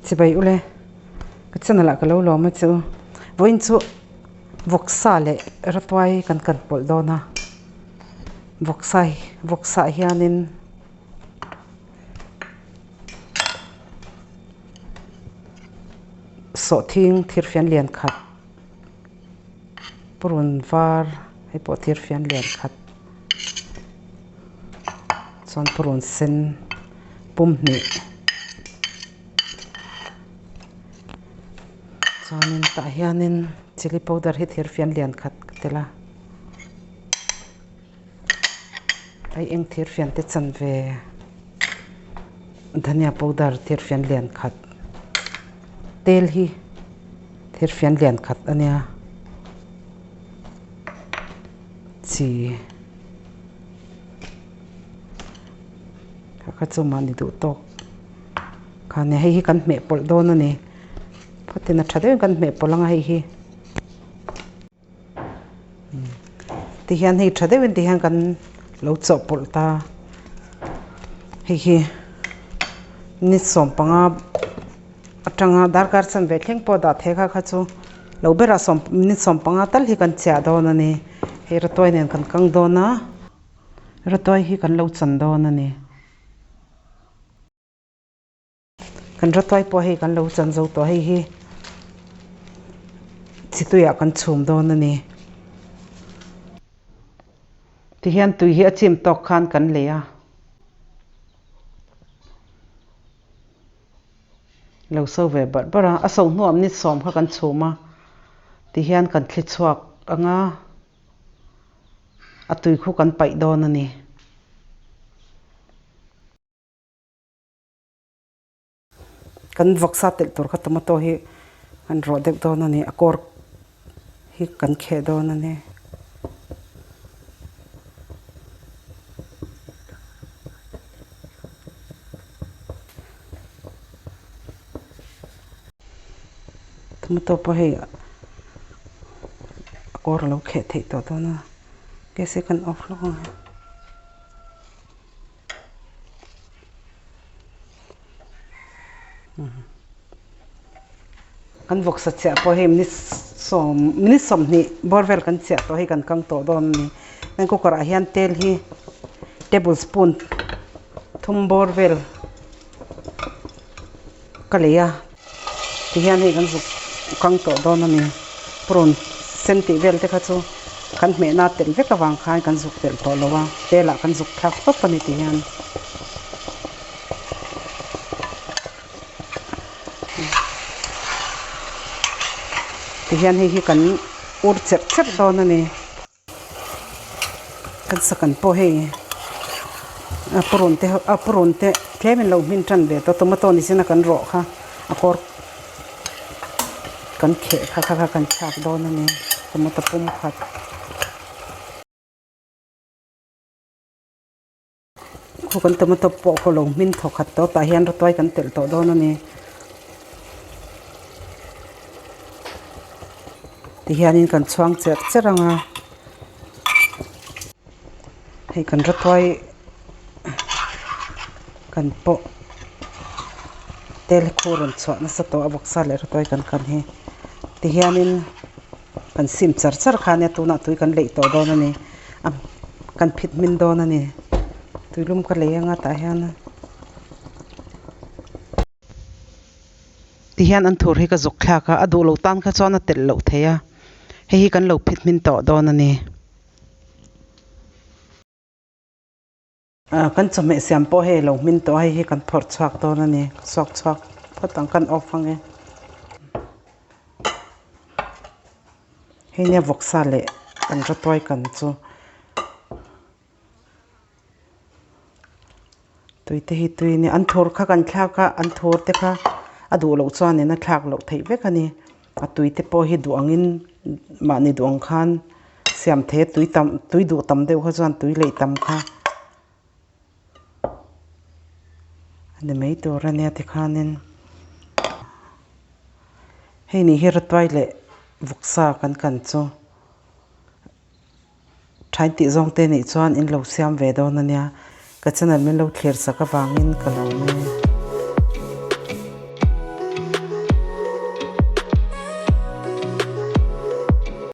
Chibai ule ka channel ah ka lo lawm a chu vawiin chu vawksa leh ratuai kan kan pawlh dawn a vawksa vawksa ah hianin sawhthing thirfian lian khat purun var hei pawh thirfian lian khat chuan purun sen pum hnih chuanin tah hianin chilli powder hi thirfian lian khat ka tel a hei eng thirfian te chanve dhania powder thirfian lian khat tel hi thirfian lian khat a nia chi. Kha kha chu mahni duh tawk kha nia hei hi kan hmeh pawlh dawn a ni phawtin a tha deuhin kan hmeh pawlh anga hei hi tihian hei tha deuhin tihian kan lo chawhpawlh ta hei hi ni sawmpanga atanga darkar chanve thleng pawh dah thei kha kha chu lo berah sawm ni sawmpanga tal hi kan chiah dawn a ni hei ratuai nen kan kang dawn a. Ratuai hi kan lo chan dawn a ni. Kan ratuai pawh hei kan lo chan zo tawh hei hi chituiah kan chhum dawn a ni. Tihian tui hi a chim tawk khan kan lei a. Lo so ve barh barh a, a so hnuam ni sawm kha kan chhum a, tihian kan thli chhuak ang a. A tui khu kan paih dawn a ni. Kan vawksa telh tur kha tomato hi kan rawh deuh dawn a ni. A kawr hi kan kheh dawn a ni. Tomato pawh hei a kawr a lo kheh theih tawh dawn a gas hi kan off hlawk ang kan vawksa chiah pawh hei minute sawm minute sawmhnih bawr vel kan chiah tawh hei kan kang tawh dawn a ni heng cooker ah hian tel hi table spoon thum bawr vel. Ka lei a tihian hei kan zuk kang tawh dawn a ni prawn sen tih vel te kha chu kan hmehna telh vek avang khan kan zuk telh tawh lo a tel ah kan zuk thlak tawp a ni tihian tihian hei hi kan ur cherh cherh dawn a ni. Kan sakan pawh hei a purun te a purun te tlem in lo hmin tan ve tawh tomato ni sin a kan rawh kha a kawr kan kheh kha kha kan thlak dawn a ni tomato pum khat. Khu kan tomato pawh khaw lo hmin thaw khat tawh tah hian rawtuai kan telh tawh dawn a ni. Tihianin kan chhuang cherh cherh ang a, hei kan rawtuai kan pawh tel khu rawn chhuah nasa tawh a vawksa leh rawtuai kan kan hi tihianin kan sim char char kha ania tunah tui kan leih tawh dawn a ni a kan phit hmin dawn a ni tuilum ka lei anga tah hian tihian an thur hi ka zuk thlak a a duh lo tan kha chuan a telh loh thei a hei hi kan lo phit hmin tawh dawn a ni. Kan chawhmeh siam pawh hei lo hmin tawh a hei hi kan phawrh chhuak dawn a ni ka chhuak chhuak phawt ang kan off ang e hei nia vawksa leh kan rawtuai kan chu tui te hi tui a nia an thur kha kan thlak a an thur te kha a duh loh chuanin a thlak loh theih vek a ni. A tui te pawh hi duh angin mahni duh ang khan siam thei a tui tam tui duh tam deuh kha chuan tui leih tam kha a ni mai tur a nia tikhanin hei ni hi rawtuai leh vawksa kan kan chu thain tih zawng te nih chuan in lo siam ve dawn a nia ka channel min lo thlir sak avangin ka lo nui.